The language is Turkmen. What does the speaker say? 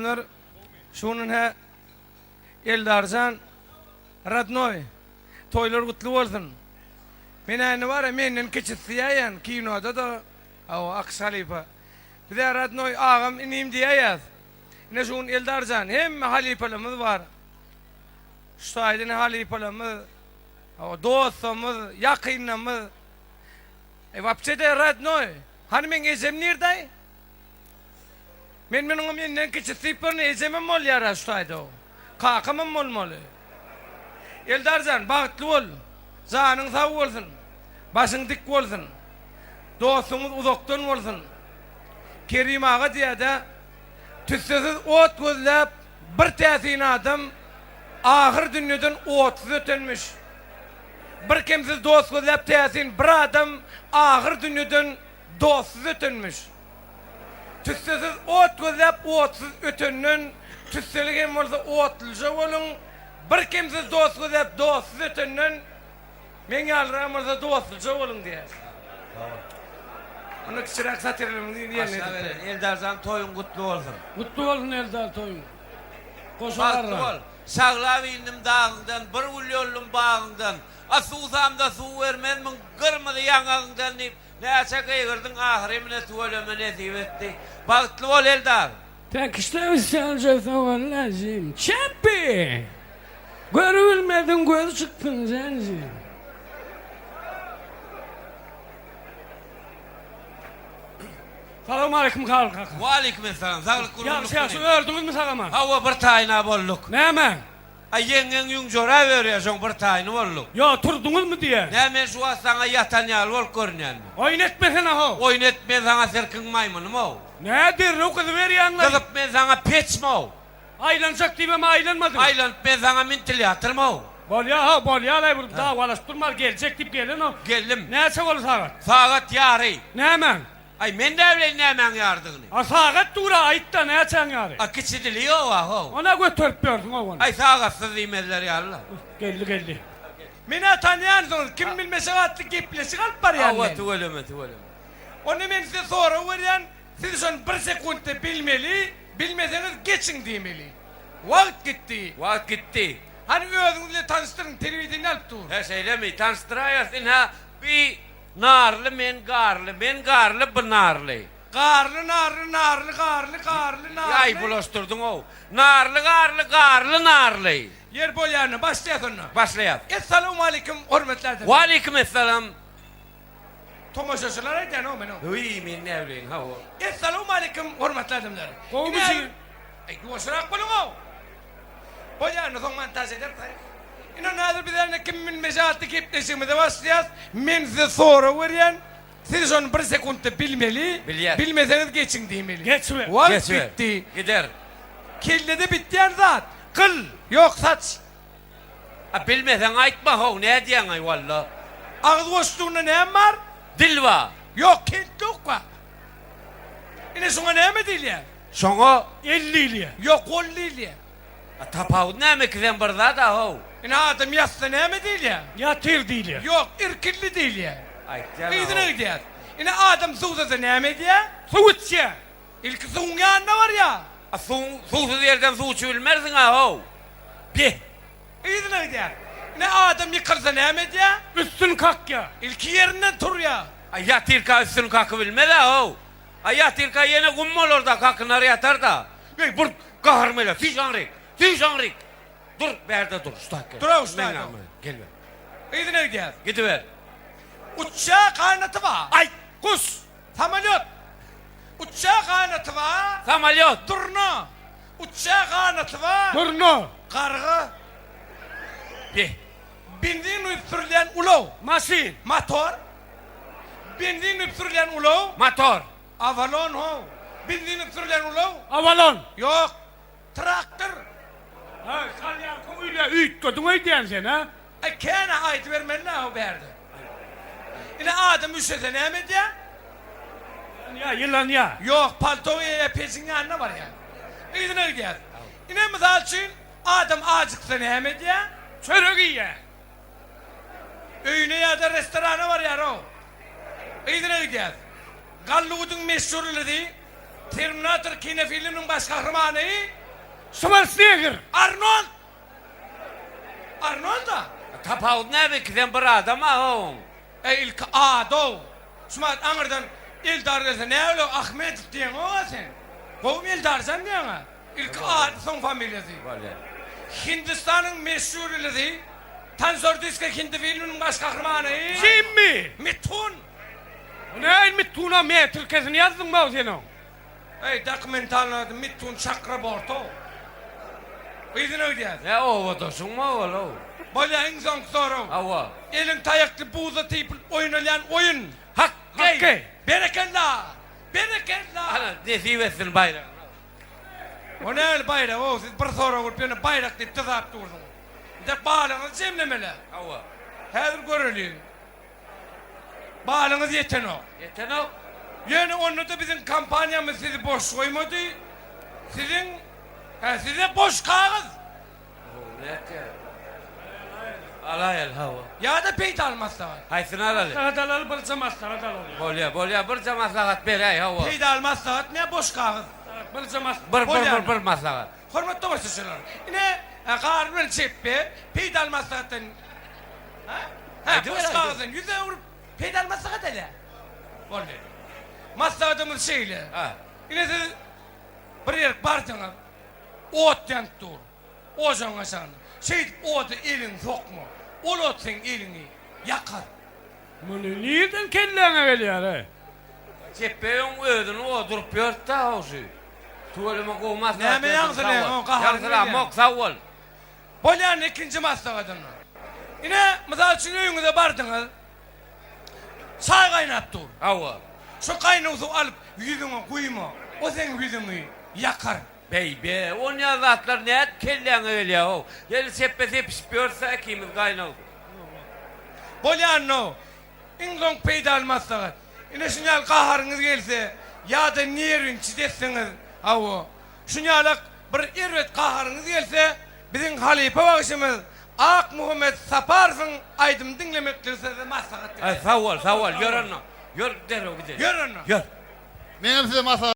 adamlar, şu gün ine Eldarjan rodnoý, toýlar gutly bolsun. Men-ä indi bar-a menden kiçisi diýäýen kinoda-da, hawa, Akyş halypa. Biz-ä rodnoý agam, inim diýäýäs. Ine şu gün Eldarjan, hemme halypalarymyz bar. Şu taýda ine halypalarymyz, hawa, dostlarymyz, ýakynlarymyz. Eý, wapşe-de rodnoý, hany meň ejem nirde-aý? Men munuňam menden kiçisi diýip görne ejemem bolýara şu taýda. Kakamam bolmaly. Eldarjan bagtly bol. Janyň sag bolsun. Başyň dik bolsun. Dostuňyz uzakdan bolsun. Kerim aga diýýädä tüssesiz ot gözläp bir täsin adam ahyr dünýeden otsuz ötenmiş. Bir kemsiz dost gözläp täsin bir adam ahyr dünýeden dostsuz ötenmiş. Tüssesiz ot gözläp otsuz ötenden, tüsseli hem bolsa otluja boluň, bir kemsiz dost gözläp dostsuz ötenden, meň ýalyrak bolsa dostluja boluň diýýär. Onda kiçiräk satirlerimizi ýerine Başla ýetirip. beren. Eldarjan toýuň gutly bolsun. Gutly bolsun Eldar toýuň. Goşa Bagtly garra. bol. Şaglap indim dagyňdan, bir gül ýoldum bagyňdan. A suwsamda suw bermezmiň gyrmyzy ýaňagyňdan diýip, Näçe gygyrdyň ahyry mine tüweleme nesip etdi. Bagtly bol Eldar. Tekişde sowalyjym çepi Görübilmediň göz çyksyn zenjir. Salowmaleýkim Kalyl kaka. Waleýkim essalam saglyk gurgunlyk Ýagşy ýagşy ördüňizmi sagaman? Hawa bir taýyna bolduk. Näme? Aý ýeňňeň ýüň jorap örýär şoň bir taýyny bolduk. Ýo turduňyzmy diýä. Nä men şu wagt saňa ýatan ýaly bolup görünýänmi? Oýun etmesene how. Oýun et men saňa sirkiň maýmynymow. Nä derrew gyzyberýäňlaý. Gyzyp men saňa peçmow. Aýlanjak diýibem aýlanmadyň. Aýlanyp men saňa mintilýatormow. Bolýa how bolýalaý bir dawalaşyp durmaly geljek diýip gelenok. Geldim. Näçe boldy sagat? Sagat ýary. Nämäň? Aý, men näbileýin nämäň ýarydygyny. A sagat dur-a, aýt-da, näçäň ýary? A kiçi dili ýog-a, how. Ona göterip ýörsüň-ow ony. Aý, sagatsyz diýmezler ýaly-la. Geldi, geldi. Men-ä tanýansyňyz, kim bilmeşek atly gepleşik alyp barýan Hawa, men. tüweleme, tüweleme. Onda men size sorag berýän, siz şony bir sekuntda bilmeli, bilmeseňiz geçiň diýmeli. Wagt gitdi. Wagt gitdi. Hany özüňiz bilen tanyşdyryň, telewideniýe alyp dur. Hä, şeýlemi? Tanyşdyraýarys, ynha, bi Narly men garly, men garly bu narly. Garly narly narly garly garly narly. Ýaý bulaşdyrdyň-ow. Narly garly garly narly. Ýer bolýanda başlaýas onda. Başlaýas. Essalawmaleýkim hormatly adamlar. Waleýkim essalam. Tomaşaçylar aýdýan-ow men-ow. Wiý men näbileýin hawa. Essalawmaleýkim hormatly adamlar. Gowmy jigim. Aý ýuwaşrak boluň-ow. Bolýar indi soň montaž ederis aý. Ine häzir biz indi kim bilmez atly gepleşigimize başlaýas. Men size sorag berýän. Siz şony bir sekuntda bilmeli. Bilýäs. Bilmeseňiz geçiň diýmeli. Geçiber. Wagt Geçiber. gitdi. Gider. Kellede bitýän zat. Gyl. Ýok saç. A bilmeseň aýtma how nädýäňaý walla. Agyz boşlugynda näme bar? Dil bar. Ýok keltewük bar. Ine şoňa näme diýilýär? Şoňa. El diýilýär. Ýok, gol diýilýär. A tapawudy näme ikisem bir zat-a how. Ine adam ýatsa näme diýilýär? Ýatyr diýilýär. Ýok, irkildi diýilýär. Aýtýan-a Yzyna how. gidýär. Ine adam suwsasa näme edýär? Suw içýär. Ilki suwuň ýanyna barýar. A suwuň, suwsuz ýerden suw içibilmersiň-a how. Beh. Yzyna gidýär. Ine adam ýykylsa näme edýär? Üstüni kakýar. Ilki ýerinden turýar. A ýatyrka üstüni kakybilmez-ä how. A ýatyrka ýene gum bolar-da, kakynar ýatar-da. Eý, bir gaharym gelýär. Süýş aňryk! Süýş aňryk! Dur, bärde dur, şu taýt gel. Dur-ow, şu Meň taýda. ýanyma gel ber. Yzyna gidýär. Gidiber. Uçýar ganaty bar. Aý! Guş! Samolýot! Uçýar ganaty bar. Samolýot! Durna! Uçýar ganaty bar. Durna! Garga! Beh. Benzin guýup sürülýän ulag. Maşyn. Motor. Benzin guýup sürülýän ulag. Motor. Avalon how. Benzin guýup sürülýän ulag. Avalon. Ýok. Traktor. Hä, salýarka öýle üýtgediň öýdýän sen, hä? Aý, kän-ä aýdybermeli-dä how bärde. Ine, adam üşese näme edýär? Ýylanýa, ýylanýa. Ýok, palto geýýär, pejiň ýanyna barýar. Yzyna gidýär. Ine, mysal üçin, Adam ajyksa näme edýär? Çörek iýýär. Öýüne ýa-da restorana barýar-ow. Yzyna gidýäs. Golliwudyň meşhurlygy. Terminator kinofilminiň baş gahrymany? Şwarsenegger. Arnold! Arnold-a? Tapawudy näme ikisem bir adam-a oň. Eý ilki ady-ow. Şumat aňyrdan Eldar gelse näbile Ahmedow diýeňok-a sen. Gowumy Eldarjan diýeň-ä. Ilki ady soň familiýasy. Bolýar. Hindistanyň meşhur ýyldyzy Tansor disko hindi filminiň baş gahrymany? Jimmi! Mithun! Bu nähili Mithun-a metrikesini ýazdyňmy-ow sen oň? Eý dokumentalnyň ady Mithun Çakrabortow. Yzyna gidýäs. Nä obadaşyňmy ol-ow? Bolýa iň soňky sorag. Hawa. Eliň taýakly buza typylyp oýnalýan oýun. Hokkeý! Hokkeý! Berekella! Berekella! Ana, nesip etsin baýragyny. O nähili baýrak-ow, siz bir sorag berip ýöne baýrak diýip dyzap dursuňyz. Indi balyňyzy jemlemeli. Hawa. Häzir göreliň. Balyňyz ýetenok. Ýetenok. Ýöne onda-da biziň kompaniýamyz sizi boş goýmady. Siziň, hä, size boş kagyz. Oho, nätýär? Alaýaly, hawa. Ýa-da peýdaly maslahat. Haýsyny alaly? Maslahat alaly, birje maslahat alaly. Bolýa, bolýa, birje maslahat beräý, hawa. Peýdaly maslahat nä boş kagyz? Birje maslahat. Bir, bir, bir, bir maslahat. Hormatly tomaşaçylar, ine, Garry bilen Çepbe peýdaly maslahatdan, hä? Hä, boş kagyzdan ýüz öwrüp, peýdaly maslahat alýar. Boldy. Maslahatymyz şeýle. Ine siz bir ýerik bardyňyz, ot ýanyp dur. Ojagyň aşagynda. Şeýdip oda eliňi sokma. Ol ot seň eliňi ýakar. Muny nirden kelläňe gelýär-eý? Çepbeýiň özüni oduryp ýörtdä how şu. Tüweleme gowy maslahat Näme berdiň sag ýaňsylaýaň bol. o gaharyň gelýär. Ýaňsylamok sag bol. Bolýan ikinji maslahatyny. Ine, mysal üçin öýüňize bardyňyz. Çaý gaýnap dur. Hawa. Şo gaýnag suwy alyp ýüzüňe guýma. O seň ýüzüňi ýakar. Beý-be, onýa zatlar nädip kelläňe gelýär-ow? Ýeli çepbe sepişip ýörse ikimiz gaýnag. Bolýan-ow. Iň soňky peýdaly maslahat. Ine şuny ýaly gaharyňyz gelse ýa-da nerwinçit etseňiz, hawa, şuny ýalak bir erbet gaharyňyz gelse, biziň halypa bagşymyz Akmuhammet Saparowyň aýdymyny diňlemekligi size maslahat Aý, berýäris. sag bol, sag bol. Ýör onda. Ýör, derrew gidelim. Ýör onda. Ýör. Menem size maslahat.